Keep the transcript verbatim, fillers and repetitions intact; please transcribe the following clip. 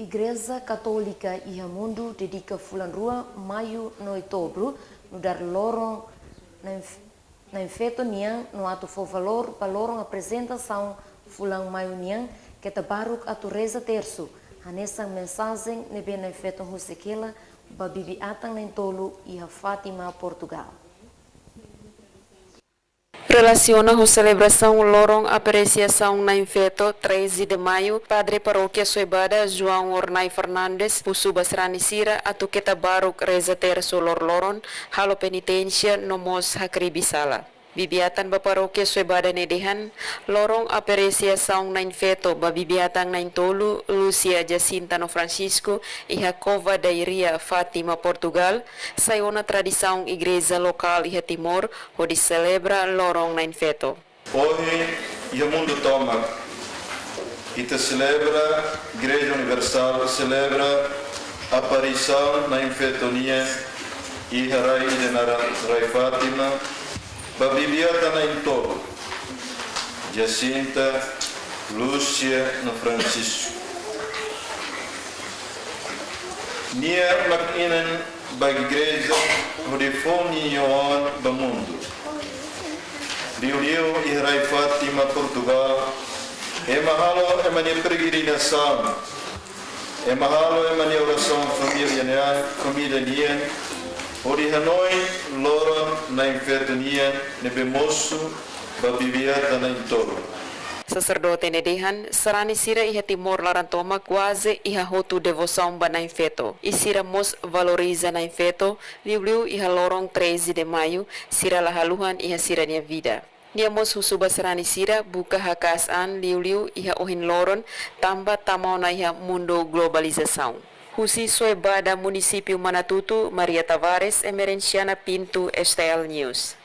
Igreja Katólika iha mundu dedika fulan rua, Maiu no Outubru, nu'udar loron Na'in-, Na'in-Feto nian no atu fó valór ba loron aprezentasaun fulan Maiu nian, keta baruk atu reza tersu, hanesan mensajen ne'ebé Na'in-Feto husik hela ba bibi-atan na'in-tolu iha Fátima, Portugal. Relasiona ho selebrasaun loron apresiasaun Na'in-Feto, treze de Maio, Padre Parókia Soibada, João Ornai Fernandes, husu ba sarani sira atu keta baruk reza tersu lorloron, halo peniténsia no mós hakribi sala. Bibi-atan ba Parókia Soibada ne'e dehan, loron apresiasaun Na'in-Feto ba bibi-atan na'in-tolu, Lúcia, Jacinta no Francisco, iha Cova da Iria, Fátima, Portugal, sai ona tradisaun igreja lokál iha Timor, hodi selebra loron Na'in-Feto. Ohin, iha mundu tomak, ita selebra, Igreja Universál selebra aparisaun Na'in-Feto nian iha rai ida naran Rai Fátima, ba bibi-atan na'in-tolu, Jacinta, Lúcia no Francisco. Nia mak inan ba igreja hodi fó nia oan ba mundu. Liuliu iha rai Fátima, Portugal, ema halo ema nia peregrinasaun, ema halo ema nia orasaun família nian, família nian, hodi hanoin loron Na'in-Feto nian ne'ebé mosu ba bibi-atan na'in-tolu. Saserdote ne'e dehan, sarani sira iha Timor laran tomak kuaze iha hotu devosaun ba Na'in-Feto. I sira mós valoriza Na'in-Feto, liuliu iha loron treze de Maio, sira la haluhan iha sira-nia vida. Nia mós husu ba sarani sira buka haka'as an liuliu iha ohin loron, tanba tama ona iha mundu globalizasaun. Husi Soibada, Munisípiu Manatuto, Maria Tavares, Emerenciana Pinto, S T L News.